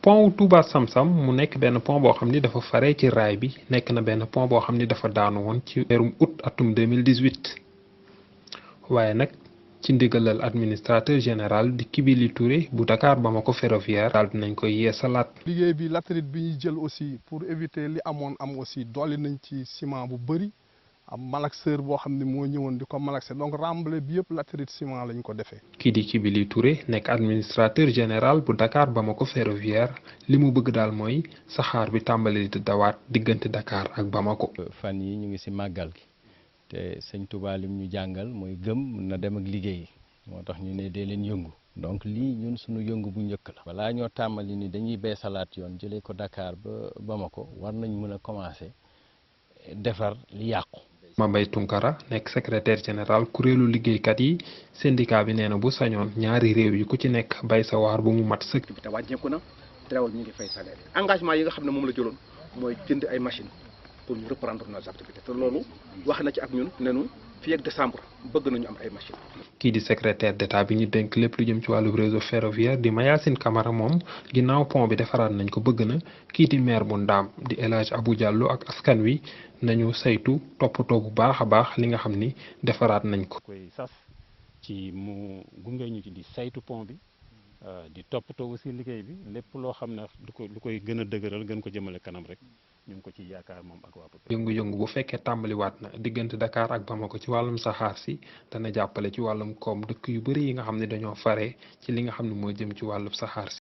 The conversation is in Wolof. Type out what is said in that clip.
pont Touba Samsam mu nekk benn pont boo xam ni dafa fare ci raay bi nekk na benn pont boo xam ni dafa daanu woon ci weerum août atum 2018 waaye nag ci ndigalal administrateur général di Kibili Touré bu Dakar Bamako Ferroviaire daal dinañ koy yeesalaat. liggéey bi latérite bi ñuy jël aussi pour éviter li amoon am aussi dolli nañ ci ciment bu bëri am malaxeur boo xam ne moo ñëwoon di ko malaxé donc remblai bi yëpp latérite ciment lañ ko defee. kii di Kibili Touré nekk administrateur général bu Dakar Bamako Ferroviaire li mu bëgg daal mooy saxaar bi tàmbali di dawaat diggante Dakar ak Bamako. fan yi ñu ngi ci màggal gi te sëñ Touba lim ñu jàngal mooy gëm na dem ak liggéey moo tax ñu ne dee leen yëngu donc lii ñun suñu yëngu bu njëkk la. balaa ñoo tàmbali ni dañuy beesalaat yoon jëlee ko Dakar ba Bamako war nañ mën a commencer defar li yàqu. Mambay Tunkara nekk secrétaire général kuréelu liggéeykat yi syndicat bi nee na bu sañoon ñaari réew yi ku ci nekk bay sa waar bu mu mat sëkk. te wàññeeku na teewul ñu ngi fay salaire engagement yi nga xam ne moom la jëloon mooy jënd ay machines pour ñu reprendre nos activités te loolu wax na ci ak ñun ne ñu fii ak décembre bëgg nañu am ay machines. kii di secrétaire d'état bi ñu dénk lépp lu jëm ci wàllu réseau ferroviaire di Mayacine Camara moom ginnaaw pont bi defaraat nañ ko bëgg na kii di maire bu Ndaam di El Hadj Abou Diallo ak askan wi nañu saytu toppatoo bu baax a baax li nga xam ni defaraat nañ ko. koy sas ci mu gunge ñu ci di saytu pont bi di toppatoo aussi liggéey bi lépp loo xam ne lu koy gën a dëgëral gën ko jëmale kanam rek ñu ngi ko ci yaakaar moom ak waa yëngu-yëngu bu fekkee tàmbaliwaat na diggante Dakar ak Bamako ci wàllum saxaar si dana jàppale ci wàllum koom dëkk yu bëri yi nga xam ne dañoo fare ci li nga xam ne moo jëm ci wàllum saxaar si.